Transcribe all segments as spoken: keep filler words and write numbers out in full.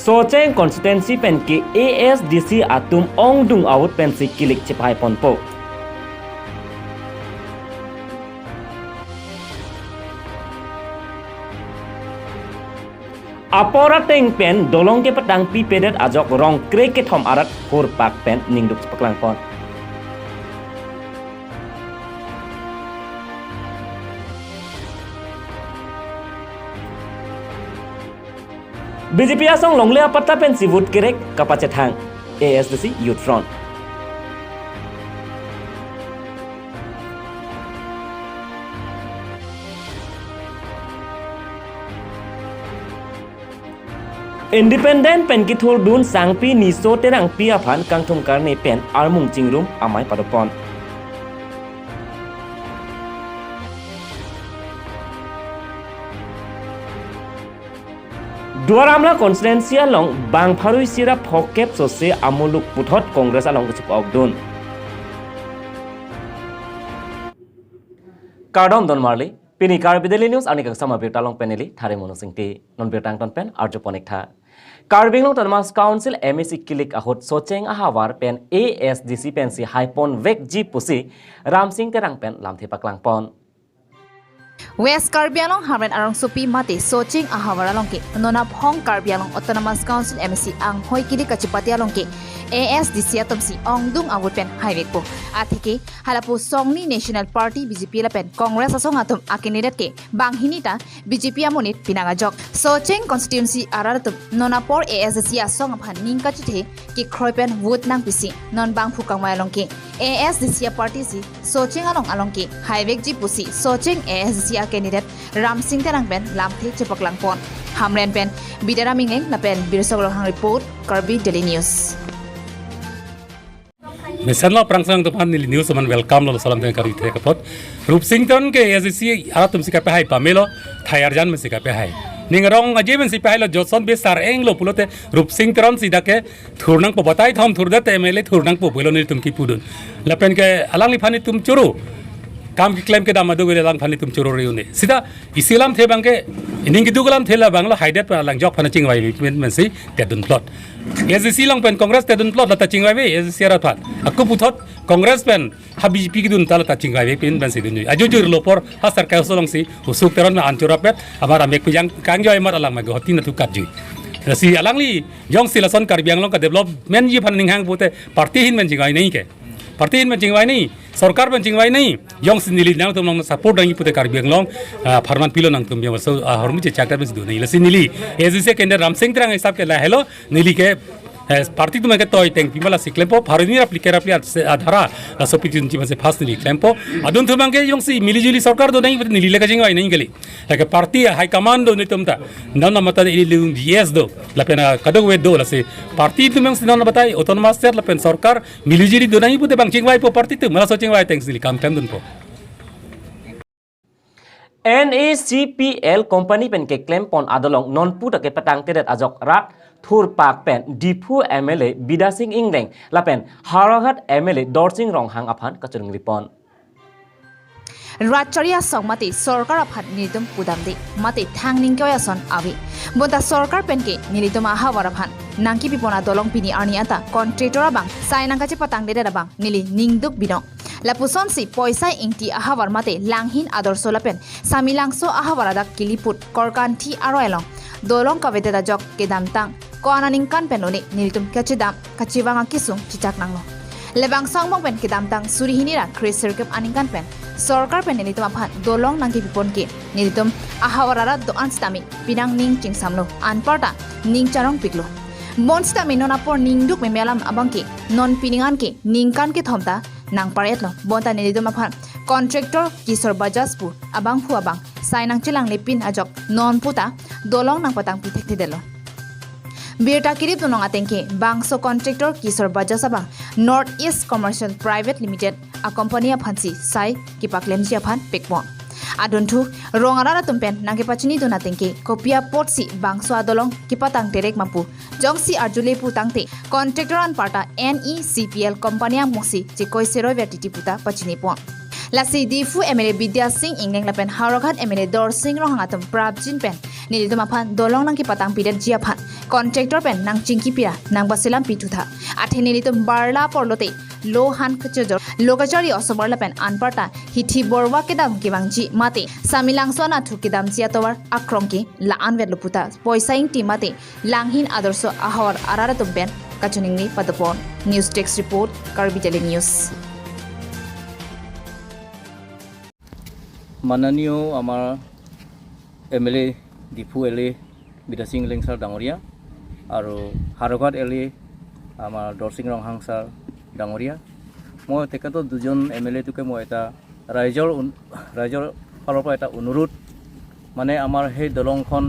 Socheng constituency pen ke A S D C atum ongdung ahut pensi kilik chepahai ponpo. Apor ateng pen dolong kepatangpipedet ajok rong kre kethom arat hurpak pen ningduk chepaklang pon. B J P asong longle apatta pensi vote kerek kapachethang A S D C Youth Front. Independent pen kethurdun sangpi Niso Terangpi aphan kangthum karne pen armung chingrum amei padopon. Duar Amla constituency along bang pharo isi ra phokep sose amuluk puthot Congress along kachepokdun. Kardom don marli, pini Karbi Daily News arni kangsam abirta along pen neli Thare Mono Singti, non birta angton pen arjuponik tha. Karbi Anglong Autonomous Council M A C kilik ahut Socheng ahavar pen A S D C pensi haipon vekji pusi Ramsing Terang pen lamthe paklang pon. West Karbi Anglong Hamren arongsopi mate Socheng ahavar along ke non aphong Karbi Anglong Autonomous Council M A C anghoi kilik kachepate along ke A S D C atumsi ongdung ahut pen haivekpo. Atheke halapu songni National Party B J P lapen Congress asong atum a-candidate ke banghini ta B J P amonit pinang ajok. Socheng constituency arat atum non apor A S D C asong aphan ning kachethe kekroi pen vote nangpisi non bangphu kangmai along ke A S D C a-party si Socheng along along ke haivekji pusi Socheng A S D C a-candidate Ramsing Terang pen lamthe chepaklang pon. Hamren pen Bidaram Engleng lapen Birsong Ronghang report, Karbi Daily News. Mesen lo aphrang sang teman neli news teman welcome lo salam dengan kari tek kapot. Rupsing Teron ke A S D C arat atumsi kapehai pamelo, thai arjan pensi kapehai. Ning rong aje pensi pehai lo, Johnson Bey sar-eng lo pulote Rupsing Teron si dak ke thur nangpo, batai thom thurdet M L A thur nangpo pulo nelitum kipudun. Lapen ke alangliphan itum choro. Kam keklem kedam ado vele alangphan itum choro reune. Sita isi lamthe abang ke, ining keduk lamthe labang lo haidet pen alangjok aphan chingvai pen pensi tedun plot. A S D C along pen Congress tedun plot lata chingvai ave A S D C arat aphan. Ako puthot Congress pen ha B J P kedun ta lata chingvai ave pen pensi dun. Ajo jur lo apor ha sarkar solongsi usuk Teron ma anchor apet, abar amek pejang kangjoi amat alang ma Guwahati natu katjui. Lasi alangli jongsi lason Karbi Anglong ka-development ji aphan ninghang pute party ahin pen chingvai nangji ke. Party ahin pen chingvai nangji, sorkar pen chingvai nangji, jongsi neli nangtum along support nangji pute Karbi Anglong, ah, pharman pilo nangtum biang so, ah, hormu chechak pensi do nangji. Lasi neli A S D C candidate Ramsing Terang hisap ke lahelo, neli ke, eh, party atum ke toi tengpi ma lasi klempo, pharo hini ra phli kre ra phli ase adhara, laso pitun chi mase first neli klempo. Adun atum abang ke jongsi milijuli sorkar do nangji pute neli le kachingvai nangji kali. Lake party high command do nelitum ta. Non namata ili lung G S do. Lapen, ah, kadokave do lasi party atum jongsi non batai autonomous state lapen sorkar milijuli do nangji pute bang chingvaipo party atum, ma laso chingvai atengsi kam klemdunpo. N A C P L company pen keklem pon adolong nonpu ta kepatangtedet ajok rat thurpak pen Diphu M L A Bidya Sing Engleng lapen Howraghat M L A Dorsing Ronghang aphan kachoningri pon. Rat chari asong mate sorkar aphan nelitum pudamde, mate thang ningkoi ason ave. Bonta sorkar pen ke nelitum ahavar aphan nangkepipon adolong pini arni anta contractor abang sai nangkachepatangdedet abang neli ningduk binong. Lapusonsi Poisa Ingti ahavar mate Langhin Adorsho lapen Samelangso ahavar adak Kiliput Korkanthi aroi along dolong kavedet ajok kedamtang ko-an aningkan pen lone nelitum kachedam kachevang akesung chechak nanglo. Labangso angbong pen kedamtang suri hini ra kre sirkep aningkan pen sorkar pen nelitum aphan dolong nangkepipon ke nelitum ahavar arat do-an sitame penang ning chingsamlo, anparta ning charongpiklo. Bonsitame non apor ningduk meme alam abang ke non pining an ke ningkan kethom ta nangpar-etlo. Bonta nelitum aphan contractor Kishore Bajaj pu abangphu abang sai nangchelanglepin ajok nonpu ta dolong nangpatangpi thekthedetlo. Birta kirip dunong ateng ke bangso contractor Kishore Bajaj abang North East Commercial Private Limited a-company aphansi sai kepaklemji aphan pekpon. Adunthu rong arat atum pen nangkepachinidun ateng ke kopi apotsi bangso adolong kepatangterek ma pu jongsi arjule pu tangte contractor anparta N E C P L company angbongsi chekoi seroi ver titi pu ta pachinipon. Lasi Diphu M L A Bidya Sing Engleng lapen Howraghat M L A Dorsing Ronghang atum prapjin pen Nelitum aphan dolong nangkepatang pidetji aphan contractor pen nangchingki pira nangpaselam pithu tha. Athe nelitum barla apor lote lo han kachojor, lo kachari osomar lapen anparta hithi borwa kedam kevangji mate Samelangso anatthu kedamji atovar akrong ke la-an vetlo puta Poisa Ingti mate Langhin Adorsho ahavar arat atum pen kachiningri padopon. News Desk Report, Karbi Daily News. মাননীয় আমাৰ M L এ, ডিফু এল এ বিদ্যাসিং ইংলেং ছাৰ ডাঙৰীয়া আৰু হাৰঘাট এল এ আমাৰ দৰসিং ৰংহাং ছাৰ ডাঙৰীয়া, মই তেখেতৰ দুজন এম এল এটোকে মই এটা ৰাইজৰ উন- ৰাইজৰ ফালৰ পৰা এটা অনুৰোধ, মানে আমাৰ সেই দলংখন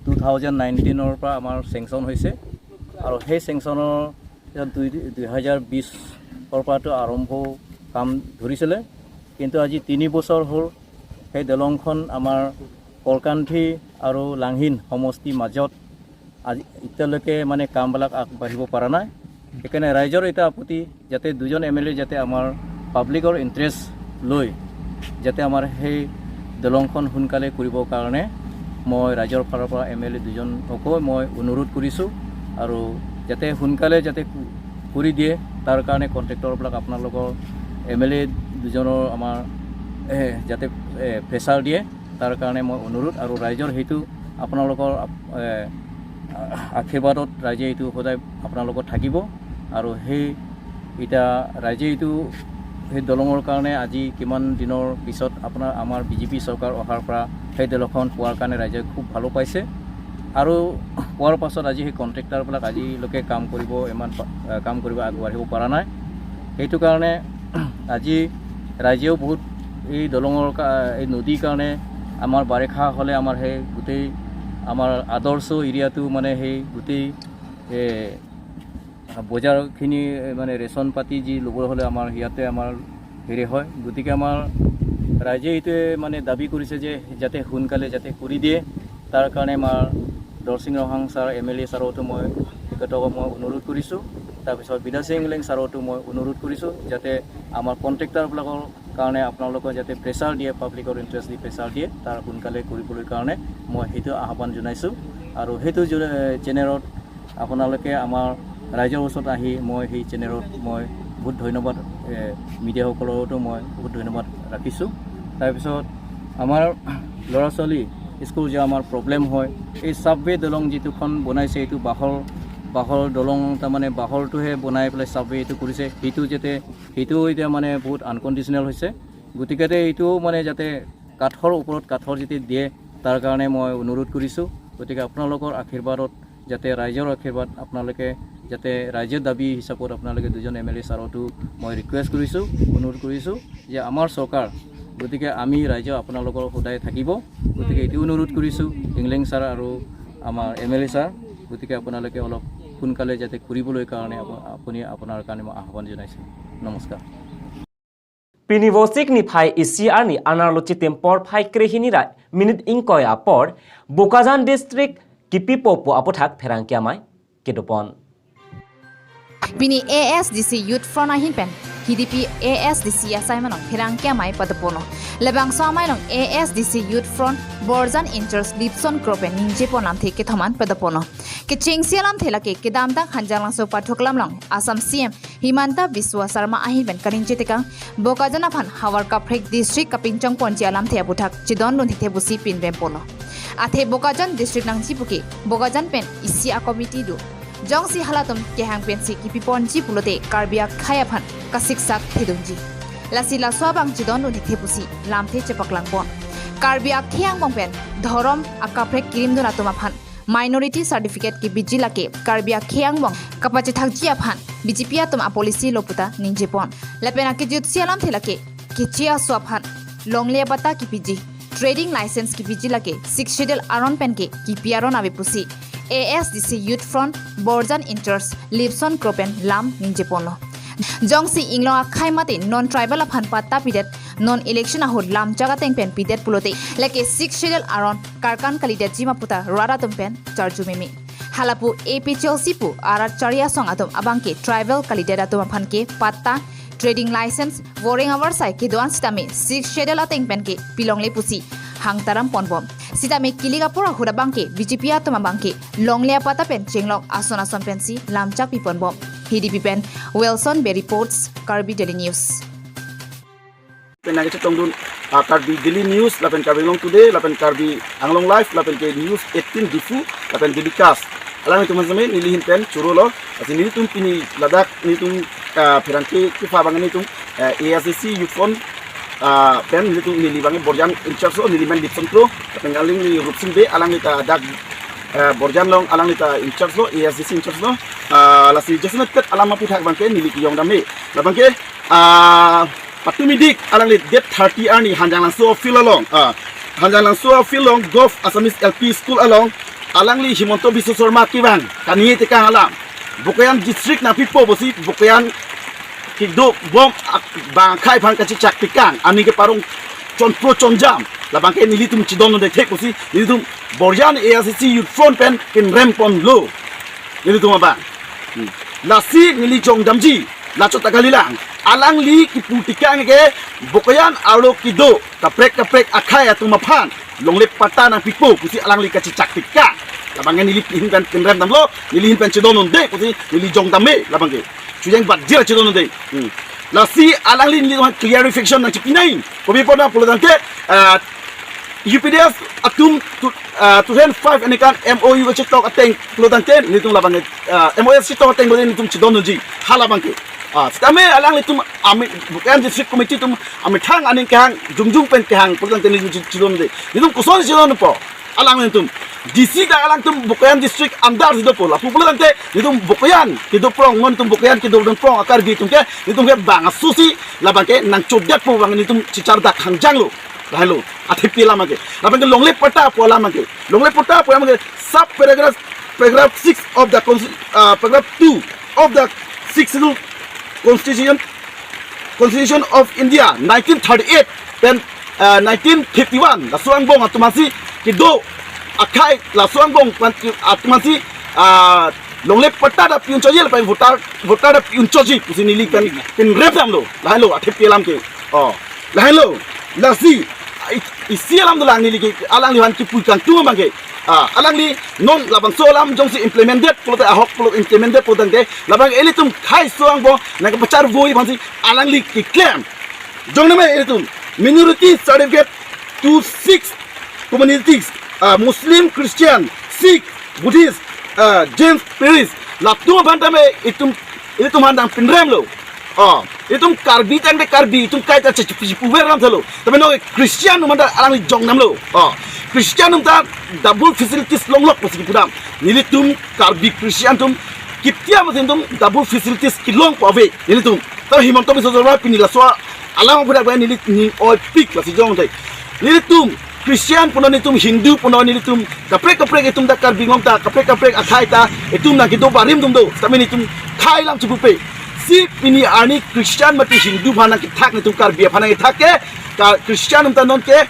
টু থাউজেণ্ড নাইনটিনৰ পৰা আমাৰ চেংচন হৈছে আৰু সেই চেংচনৰ পিছত দুই দুই হাজাৰ বিছৰ পৰাতো আৰম্ভ কাম ধৰিছিলে, কিন্তু আজি তিনি বছৰ হ'ল সেই দলংখন আমাৰ কলকান্থি আৰু লাংহিন সমষ্টিৰ মাজত আজি এতিয়ালৈকে মানে কামবিলাক আগবাঢ়িব পৰা নাই। সেইকাৰণে ৰাইজৰ এটা আপত্তি, যাতে দুজন এম এল এ যাতে আমাৰ পাব্লিকৰ ইণ্টাৰেষ্ট লৈ যাতে আমাৰ সেই দলংখন সোনকালে কৰিবৰ কাৰণে মই ৰাইজৰ ফালৰ পৰা এম এল এ দুজনকো মই অনুৰোধ কৰিছোঁ আৰু যাতে সোনকালে যাতে কৰি দিয়ে, তাৰ কাৰণে কণ্ট্ৰেক্টৰবিলাক আপোনালোকৰ এম এল এ দুজনৰ আমাৰ এ, যাতে এ, প্ৰেছাৰ দিয়ে, তাৰ কাৰণে মই অনুৰোধ আৰু ৰাইজৰ সেইটো আপোনালোকৰ আপ- এ, আশীৰ্বাদত ৰাইজে এইটো সদায় আপোনালোকৰ থাকিব আৰু সেই এতিয়া ৰাইজে এইটো সেই দলঙৰ কাৰণে আজি কিমান দিনৰ পিছত আপোনাৰ আমাৰ বি জে পি চৰকাৰ অহাৰ পৰা সেই দলংখন পোৱাৰ কাৰণে ৰাইজে খুব ভালো পাইছে আৰু পোৱাৰ পাছত আজি সেই কণ্ট্ৰেক্টৰবিলাক আজিলৈকে কাম কৰিব, ইমান পা- এ, কাম কৰিব আগবাঢ়িব পৰা নাই। সেইটো কাৰণে আজি ৰাইজেও বহুত এই দলঙৰ কা- এই নদীৰ কাৰণে আমাৰ বাৰিষা হ'লে আমাৰ সেই গোটেই আমাৰ আদৰ্শ এৰিয়াটো মানে সেই গোটেই এ, বজাৰখিনি মানে ৰেচন পাতি যি ল'বলৈ হ'লে আমাৰ ইয়াতে আমাৰ হেৰি হয়। গতিকে আমাৰ ৰাইজে এইটোৱে মানে দাবী কৰিছে যে যাতে সোনকালে যাতে কৰি দিয়ে, তাৰ কাৰণে আমাৰ দৰসিং ৰংহাং ছাৰ এম এল এ ছাৰকো মই তেখেতক মই অনুৰোধ কৰিছোঁ। তাৰপিছত বিদ্যাসিং ইংলেং ছাৰকো মই অনুৰোধ কৰিছোঁ যাতে আমাৰ কণ্ট্ৰেক্টৰবিলাকৰ কাৰণে আপোনালোকে যাতে প্ৰেছাৰ দিয়ে, পাব্লিকৰ ইণ্টাৰেষ্ট দি প্ৰেছাৰ দিয়ে, তাৰ সোনকালে কৰিবলৈ কাৰণে মই সেইটো আহ্বান জনাইছোঁ। আৰু সেইটো জ- চেনেলত আপোনালোকে আমাৰ ৰাইজৰ ওচৰত আহি মই সেই চেনেলত মই বহুত ধন্যবাদ, এ, মিডিয়াসকলকো মই বহুত ধন্যবাদ ৰাখিছোঁ। তাৰপিছত আমাৰ ল'ৰা ছোৱালী স্কুল যোৱা আমাৰ প্ৰব্লেম হয়। এই ছাবৱে দলং যিটোখন বনাইছে, এইটো বাঁহৰ বাঁহৰ দলং, তাৰমানে বাঁহৰটোহে বনাই পেলাই ছাবৱে এইটো কৰিছে। সেইটো যাতে সেইটো এতিয়া মানে বহুত আনকণ্ডিশ্যনেল হৈছে। গতিকে এইটো মানে যাতে কাঠৰ ওপৰত কাঠৰ যাতে দিয়ে, তাৰ কাৰণে মই অনুৰোধ কৰিছোঁ। গতিকে আপোনালোকৰ আশীৰ্বাদত যাতে ৰাইজৰ আশীৰ্বাদ আপোনালোকে যাতে ৰাইজৰ দাবী হিচাপত আপোনালোকে দুজন এম এল এ ছাৰকো মই ৰিকুৱেষ্ট কৰিছোঁ, অনুৰোধ কৰিছোঁ যে আমাৰ চৰকাৰ, গতিকে আমি ৰাইজ আপোনালোকৰ সদায় থাকিব। গতিকে এইটো অনুৰোধ কৰিছোঁ ইংলেং ছাৰ আৰু আমাৰ এম এল এ ছাৰ, গতিকে আপোনালোকে অলপ সোনকালে যাতে কৰিবলৈ কাৰণে আপ- আপুনি আপোনাৰ কাৰণে মই আহ্বান জনাইছোঁ। নমস্কাৰ। Pini Vosik niphai isi arni anerlo chitim porphai krehini ra minute ingkoi apor Bokajan district kipipo pu aputhak pherangke amei kedopon. Pini A S D C Youth Front ahin pen K D P A S D C asai malong pherangke amei padopono. Labangso amei along A S D C Youth Front Borjan in-charge Lipson Kro pen ningje pon lamthe kethoman padopono. Kechengsi alamthe lake kedamtang Hanjanglangso pathoklam along Assam C M Himanta Biswa Sarma ahin pen kaningje tekang Bokajan aphan havar kaprek district kapinchong ponji alamthe aputhak chedondun thekthe pusi pinrem pono. Athe Bokajan district nangji puke Bokajan pen isi a committee do. Jongsi halatum kehang pensi kipi ponji pulote Karbi akhei aphan kasiksak thedunji. Lasi laso abang chedondun thekthe pusi lamthe chepaklang pon. Karbi akhei angbong pen dhorom akaprek kirimdun atum aphan minority certificate kipiji lake Karbi akhei angbong kapachethakji aphan B J P atum a policy lo puta ningje pon. Lapen akejutsi alamthe lake keche aso aphan longle abatta kipiji, trading license kipiji lake Sixth Schedule aron pen ke kipi aron ave pusi A S D C Youth Front Borjan in-charge Lipson Kro pen lam ningje ponlo. Jongsi inglong akhei mate non tribal aphan patta pidet, non election ahut lamchak ateng pen pidet pulote lake Sixth Schedule aron karkan kalidetji ma puta rat atum pen charju meme. Halapu A P H L C pu arat chari asong atum abang ke tribal kalidet atum aphan ke patta, trading license, voreng avarsai kedo-an sitame Sixth Schedule ateng pen ke pilongle pusi hangtaram ponbom. Sitame kilik apor ahut abangke B J P atum abangke longle apatta pen chenglok ason ason pensi lamchak piponbom. Hidipi pen Wilson Bey reports, Karbi Daily News. Pen nangchetongdun, ah, Karbi Daily News, lapen Karbi Anglong Today, lapen Karbi Anglong Live, lapen ke News eighteen Diphu, lapen Daily Cast. Alanglitum seme nelihin pen churolo, lasi nelitum pini ladak nelitum, ah, pherangke kepha abang nelitum, eh, A S D C Youth Front, ah, pen nelitum neli abang Borjan in charge lo, neli men Dipson Kro, lapen alangli Rupsing Bey, alangli ta dak, eh, Borjan along, alangli ta in charge lo, A S D C in charge lo, ah, lasi jasemet pet alam aputhak abangke neli kejongdam me. Labangke, ah, patumi dik alangli date thirty arni Hanjanglangso field along, ah, Hanjanglangso field along Govt Assamese L P School along alangli Himanta Biswa Sarma kevang kani tekang alam, Bokajan district nangpipo pusi Bokajan kedobom ak-, bang akhai aphan kachechak tekang, aning keparong chonpro chonjam, labangke nelitum chedondunde thek pusi nelitum Borjan A S D C Youth Front pen pinrem ponlo. Nelitum abang. Hmm. Lasi neli jongdamji, lachot ta kalilang. Alangli kipu tekang ke Bokajan arlo kedo kaprek kaprek akhai atum aphan longle patta nangpipo pusi alangli kachechak tekang. Labangke nelihin pen pinrem damlo, nelihin pen chedondunde pusi neli jongdam me labangke. Chojang bat jir chedondunde. Hmm. Lasi alangli neli clarification nangchepinai. Kopi pona pulo tangte, ah, U P D S atum tu, ah, two thousand five aningkan M O U chetok ateng pulo tangte nelitum labangke, ah, M O S chetok ateng pulo nelitum chedondunji halabangke. Ah, sitame alanglitum ami Bokajan District Committee atum amethang aning kehang jongjong pen kehang pulo tangte nelitum che-, chedonde. Nelitum koson chedonpo. Alanglitum D C ta alangtum Bokajan District under si dopo, lapu pulo tangte nelitum Bokajan kedo prong, nontum Bokajan kedodun prong a-Karbi atum ke, nelitum ke bang asusi labangke nangchodetpo abang nelitum chichar dak hangjanglo. Lahelo, athepi alam ke. Labangke longle patta pu alam ke. Longle patta pu alam ke sub paragraph, paragraph six of the consti-, uh, paragraph two of the Sixth Schedule Constitution, Constitution of India nineteen thirty-eight pen, uh, nineteen fifty-one, laso angbong atum aphansi kedo akhai, laso angbong pen atum aphansi, uh, longle patta ta pi-un chotji lapen voter, voter ta pi-un chotji pusi neli pen pinrem damlo. Lahelo, athepi alam ke. Oh. Lahelo, lasi, i-, isi alam dolang neli ke, alangliphan kipu kangtung abangke. Ah, alangli non labangso alam jongsi implemented pulote, ahok pulo implemented pulo tangte, labang ilitum khaiso angbong nangkepacharvoi aphansi alangli keklem. Jongnang me ilitum minority certificate to six communities, ah, Muslim, Christian, Sikh, Buddhist, ah, Jain, Buddhist, latum aphan tame itum, itum aphan nangpinremlo. Oh, itum Karbi tangte Karbi, itum kaita chechipuver ram thalo. Tame non Christian atum aphan ta alangli jongnamlo. Oh, Christian atum ta double facilities longlok pusi kipudam. Nelitum Karbi Christian atum kiptiam atum double facilities kelong pu ave nelitum. Ta Himanta Biswa Sarma pini laso alam aputhak abang neli ning oipik lasi jongtai. Nelitum Christian punon, nelitum Hindu punon, nelitum kaprek kaprek itum ta Karbi Anglong ta, kaprek kaprek akhai ta, itum nangkedo barim atum do, tame nelitum khei alam chipupe. Si pini arni Christian mate Hindu aphan nangkethak, nelitum Karbi aphan nangkethak ke, ka Christian atum ta non ke,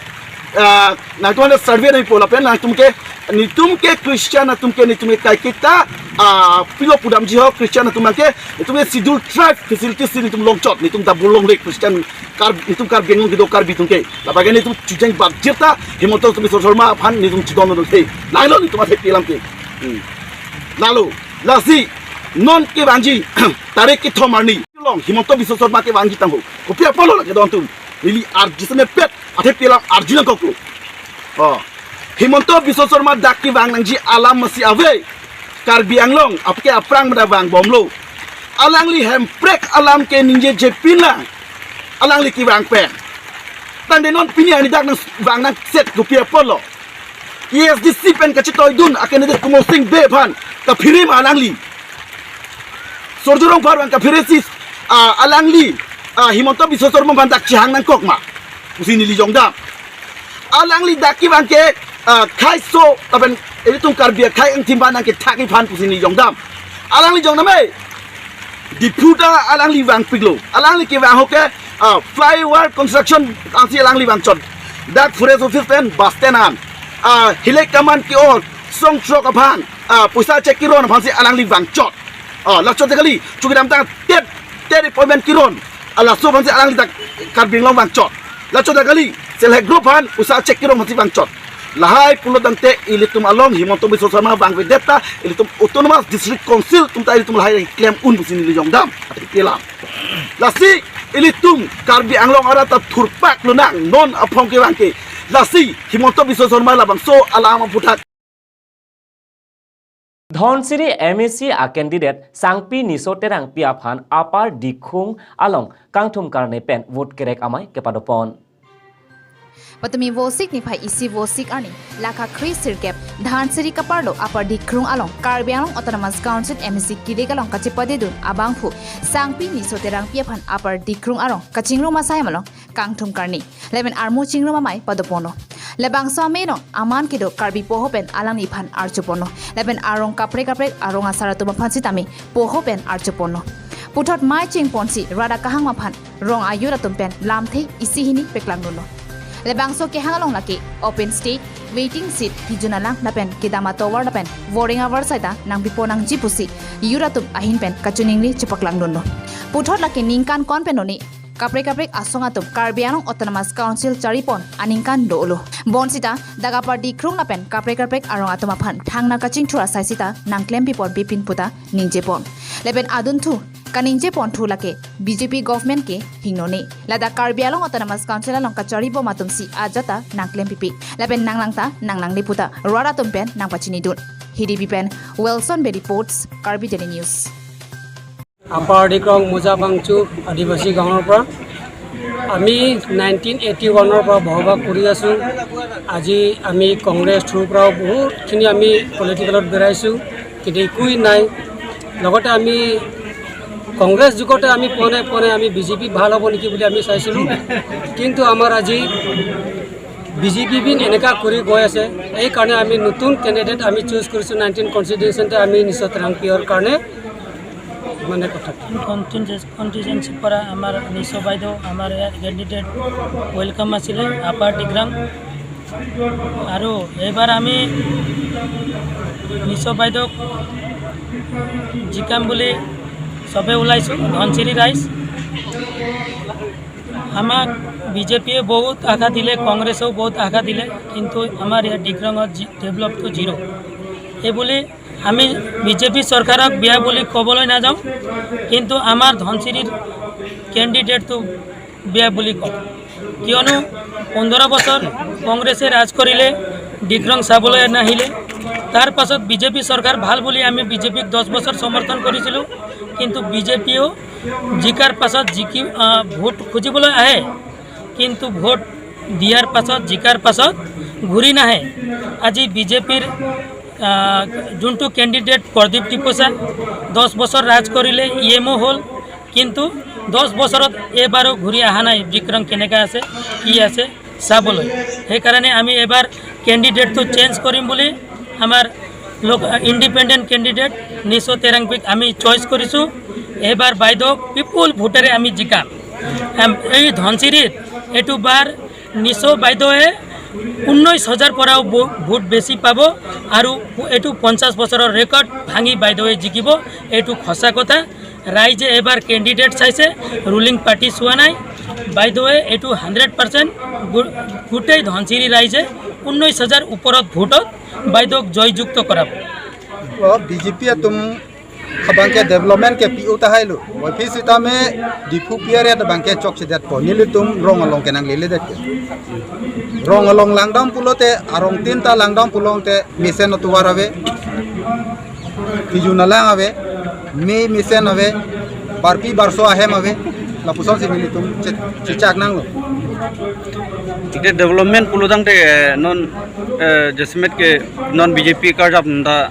ah, nangtum ta survey nangpo lapen nangtum ke, nelitum ke Christian atum ke, nelitum ke kaiketa, ah, pilo pudamji ho Christian atum ke, nelitum ke Schedule Tribe facilities si nelitum longchot, nelitum ta bolong le Christian Kar-, nelitum Karbi Anglong kedo Karbi atum ke. Labangke nelitum chojang bat jir ta Himanta Biswa Sarma aphan nelitum chedondun ke. Lahelo nelitum athepi alam ke. Hmm. Lahelo, lasi non kevangji tarik kethom arni along Himanta Biswa Sarma kevangji tangho. Kopi apotlo la kedon atum. Neli arju semet pet athepi alam arju nangkoklo. Oh. Himanta Biswa Sarma dak kevang nangji alam masi ave. Karbi Anglong apke aphrang mada vangbomlo. Alangli hemprek alam ke ningjepin lang. Alangli kevang pen. Tangte non pini arni dak nangvang nangset kopi apotlo. A S D C pen kachetoidun a-candidate Kumar Singh Bey aphan kaphere ma alangli. Surjya Rongphar aphan kaphere si, ah, alangli, ah, Himanta Biswa Sarma aphan dak chehang nangkok ma pusi neli jongdam. Alangli dak kevang ke, ah, khaiso lapen ilitum Karbi akhai angthim aphan nangkethak-ik aphan pusi neli jongdam. Alangli jongdam e. Diphu ta alangli vangpiklo. Alangli kevang ho ke, ah, flyover construction ansi alangli vangchot. Dak forest office pen bus stand an. Ah, hilai kaman ke-ol, song throk aphan, ah, poisa check keron aphansi alangli vangchot. Ah, lachot ta kali, chukidam ta tet, tet appointment keron. Ah, laso aphansi alangli dak Karbi Anglong vangchot. Lachot ta kali. Self Help Group aphan usa chek kirong mati bangchot. Lahai pulo tangte ilitum along Himanta Biswa Sarma vangvedet ta ilitum Autonomous District Council atum ta ilitum lahai klem un pusi neli jongdam. Ati kelam. Lasi ilitum Karbi Anglong arat ta thurpak lonang non aphong kevang ke. Lasi Himanta Biswa Sarma labangso alam aphuthak. Dhansiri M A C a candidate Sangpi Niso Terangpi aphan Upper Dikrung along kangthum karne pen vote kerek amei kepadopon. Patumi Vosik niphai isi Vosik arni lakha kre sirkep Dhansiri kaparlo Upper Dikrung along Karbi Anglong Autonomous Council M A C kerek along kachepadedun abangphu Sangpi Niso Terangpi aphan Upper Dikrung arong kachingrum asai amalong kangthum karne lapen armu chingrum amei padoponlo. Labangso amei along aman kedo Karbi poho pen alangliphan arjuponlo. Lapen arong kaprek kaprek arong asar atum aphan sitame poho pen arjuponlo. Puthot mei chingponsi rat akehang aphan rong ayur atum pen lamthe isi hini peklangdunlo. Labangso kehang along lake open stage, waiting shed, kijun alang lapen kedam atovar lapen voreng avar saita nangpipo nangji pusi yur atum ahin pen kachiningri chepaklangdunlo. Puthot lake ningkan kon pen noni kaprek kaprek asong atum Karbi Anglong Autonomous Council charipon aningkan dolo. Bonsita dak Upper Dikrung lapen kaprek kaprek arong atum aphan thangna kachingthur asai sita nangklempipon pipin puta ningjepon. Lapen adunthu kaningjeponthu lake B J P government ke hingnone. Ladak Karbi Anglong Autonomous Council along kacharibom atumsi ajat ta nangklempipe. Lapen nanglangta nanglangli puta rat atum pen nangpachinidun. Hiripi pen Wilson Bey reports, Karbi Daily News. Upper Dikrong মোজা বাংচু আদিবাসী গাঁৱৰ পৰা। আমি nineteen eighty ওৱানৰ পৰা বসবাস কৰি আছোঁ। আজি আমি কংগ্ৰেছ থ্ৰুৰ পৰাও বহুতখিনি আমি পলিটিকেলত বেৰাইছোঁ, কিন্তু একোৱেই নাই। লগতে আমি কংগ্ৰেছ যুগতে আমি পোৱা নাই, পোৱা নাই, আমি বি জে পি ভাল হ'ব নেকি বুলি আমি চাইছিলোঁ, কিন্তু আমাৰ আজি বি জে পি বিন এনেকা কৰি গৈ আছে। এইকাৰণে আমি নতুন কেণ্ডিডেট আমি চুজ কৰিছোঁ নাইনটিন কনষ্টিটুৱেঞ্চিতে আমি নিশ্চয় ত্ৰাংপিয়ৰ কাৰণে। মানে কথা। কনষ্টিটুৱেঞ্চি পৰা আমাৰ নিশো বাইদেউ আমাৰ ইয়াত কেণ্ডিডেট ৱেলকাম আছিলে আপাৰ ডিক্ৰং। আৰু এইবাৰ আমি নিশো বাইদেউক জিকাম বুলি চবে ওলাইছোঁ, ধনশিৰি ৰাইজ। আমাক বি জে পিয়ে বহুত আশা দিলে, কংগ্ৰেছেও বহুত আশা দিলে, কিন্তু আমাৰ ইয়াত ডিক্ৰঙত জি-, ডেভেলপটো জিৰ'। সেইবুলি আমি বি জে পি চৰকাৰক বেয়া বুলি ক'বলৈ নাযাওঁ, কিন্তু আমাৰ ধনশিৰিৰ কেণ্ডিডেটটো বেয়া বুলি কওঁ। কিয়নো পোন্ধৰ বছৰ কংগ্ৰেছে ৰাজ কৰিলে, ডিক্ৰং চাবলৈ নাহিলে। তাৰ পাছত বি জে পি চৰকাৰ ভাল বুলি আমি বি জে পিক দহ বছৰ সমৰ্থন কৰিছিলোঁ, কিন্তু বি জে পিয়েও জিকাৰ পাছত জিকি, আহ, ভোট খুজিবলৈ আহে, কিন্তু ভোট দিয়াৰ পাছত, জিকাৰ পাছত ঘূৰি নাহে। আজি বি জে পিৰ, আহ, যোনটো কেণ্ডিডেট প্ৰদীপ ডিপোচা, দহ বছৰ ৰাজ কৰিলে, ই এম অ' হ'ল, কিন্তু দহ বছৰত এবাৰো ঘূৰি অহা নাই ডিক্ৰং কেনেকা আছে, কি আছে চাবলৈ। সেইকাৰণে আমি এবাৰ কেণ্ডিডেটটো চেঞ্জ কৰিম বুলি আমাৰ লোক, ইণ্ডিপেণ্ডেণ্ট কেণ্ডিডেট নিশো টেৰাংপিক আমি চইচ কৰিছোঁ। এইবাৰ বাইদেউক বিপুল ভোটেৰে আমি জিকাম। এম, এই ধনশিৰিত এইটো বাৰ নিশো বাইদেৱে ঊনৈছ হাজাৰ পৰাও ব-, ভোট বেছি পাব আৰু এইটো পঞ্চাছ বছৰৰ ৰেকৰ্ড ভাঙি বাইদেৱে জিকিব। এইটো সঁচা কথা। ৰাইজে এবাৰ কেণ্ডিডেট চাইছে, ৰুলিং পাৰ্টি চোৱা নাই। বাইদেৱে এইটো হাণ্ড্ৰেড পাৰ্চেণ্ট গো-, গোটেই ধনশিৰি ৰাইজে ঊনৈছ হাজাৰ ওপৰত ভোটত বাইদেউক জয়যুক্ত কৰাব। Bejepie atum abangke development ke pi-o tahai lo. Wai phi sitame Diphu P R A abangke chokchedetpo. Nelitum rong along kenangleledetke. Rong along langdam pulote, arong tin ta langdam pulote mesen atovar ave, kijun alang ave, mei mesen ave, barpi barso ahem ave, lapusonsi nelitum che-, chechak nanglo. Thik te development pulotangte, eh, non, eh, jasemet ke non B J P karjap nda,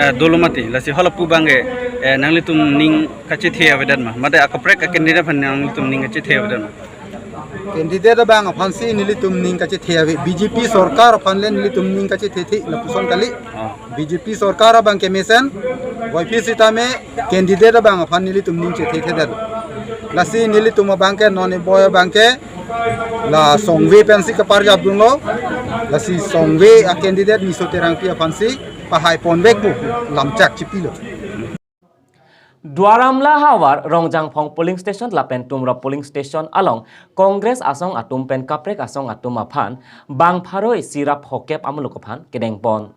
eh, dolo mati, lasi hala pu abangke, eh, nanglitum ning kachethe avedet ma? Mate akaprek a candidate aphan nanglitum ning kachethe avedet ma? Candidate abang aphansi nelitum ning kachethe ave. B J P sorkar aphan le nelitum ning kachethethe lapuson kali. Ah. B J P sorkar abangke mesen, wai phi sitame candidate abang aphan nelitum ning chethethedet. Lasi nelitum abangke non eboi abangke la Songve pensi kaparjapdunlo. Lasi Songve a candidate Niso Terangpi aphansi pahai ponvekpo, lamchak chipilo. Duar Amla havar Rongjangphong polling station lapen Tumrok polling station along Congress asong atum pen kaprek asong atum aphan bang pharo isi ra phokep amuluk aphan kedengpon.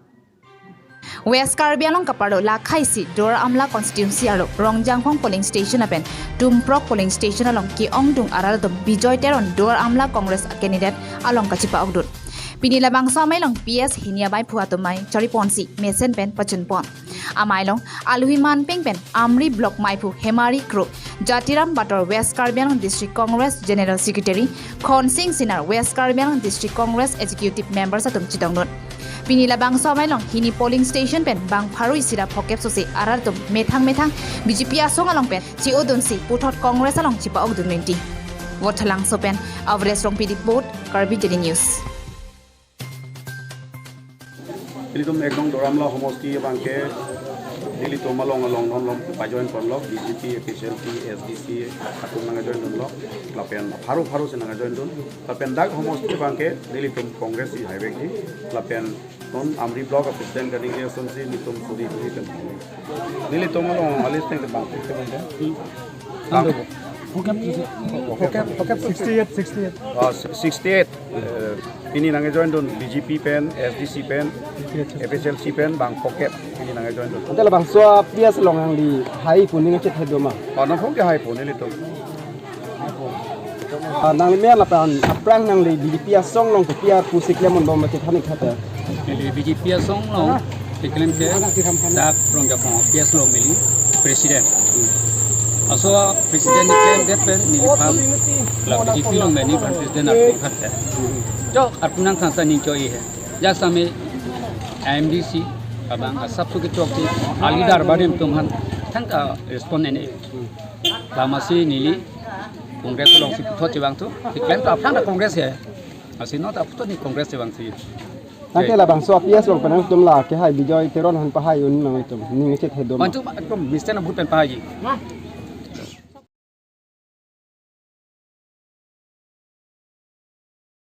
West Karbi Anglong kaparlo lakhaisi Duar Amla constituency arlo Rongjangphong polling station lapen Tumrok polling station along ke-ongdung arat atum Bijoy Teron Duar Amla Congress candidate along kachepa-okdun. Pini labangso amei along P S hini abaiphu atum amei chariponsi mesen pen pachunpon. Amei along Alohi Manpeng pen Amri Block meiphu Hemari Kro, Jatiram Bator West Karbi Anglong District Congress General Secretary, Khonsing Sinar West Karbi Anglong District Congress Executive Members atum chetongdun. Pini labangso amei along hini polling station pen bang pharo isi ra phokep sose arat atum methang methang B J P asong along pen che-odunsi puthot Congress along chepa-okdun menti. Vothatlangso pen Avres Rongpi report, Karbi Daily News. Nelitum ek nong Duar Amla homosti abangke nelitum along along non lom pajoin ponlo, B J P, A P H L C, S D C atum nangjoin dunlo, lapen pharo pharo si nangjoin dun, lapen dak homosti abangke nelitum Congress si haivekji, lapen non Amri Block a President kaningje asonsi nelitum suri suri pen. Nelitum along alis teng bang phokep bang. Bang. Phokep, phokep, phokep. Sixty-eight, sixty-eight. Ah, si-, sixty-eight. Eh, pini nangjoin dun B J P pen, S D C pen, A P H L C pen, bang phokep. Pini nangjoin dun. Ante labangso P S along nangli haipo, ning chethe do ma? Ah, nangphong ke haipo nelitum. Ah, nangli men lapen aphrang nangli B J P asong along kopi apusi klemdun bom chethan ik tha. Neli B J P asong along keklem ke dak Rongjangphong P S along neli president. Laso president ni klemdet pen neliphan la B J P along neliphan president arpon khat ke. Chok arpon nangthansa ning cho-i he. Jasemet M D C abang asap su kechokche a leader barim atum aphan thangta respond en-e. Lamasi neli Congress alongsi puthot chevangthu. Keklem ta aphrang ta Congress he. Lasi non ta puthot ni Congress chevangthu. Nangke labangso P S along pen nangtum la kehai Bijoy Teron aphan pahai un nangtum. Ning chethe do ma? Mantu ekdom misten abut pen pahaiji.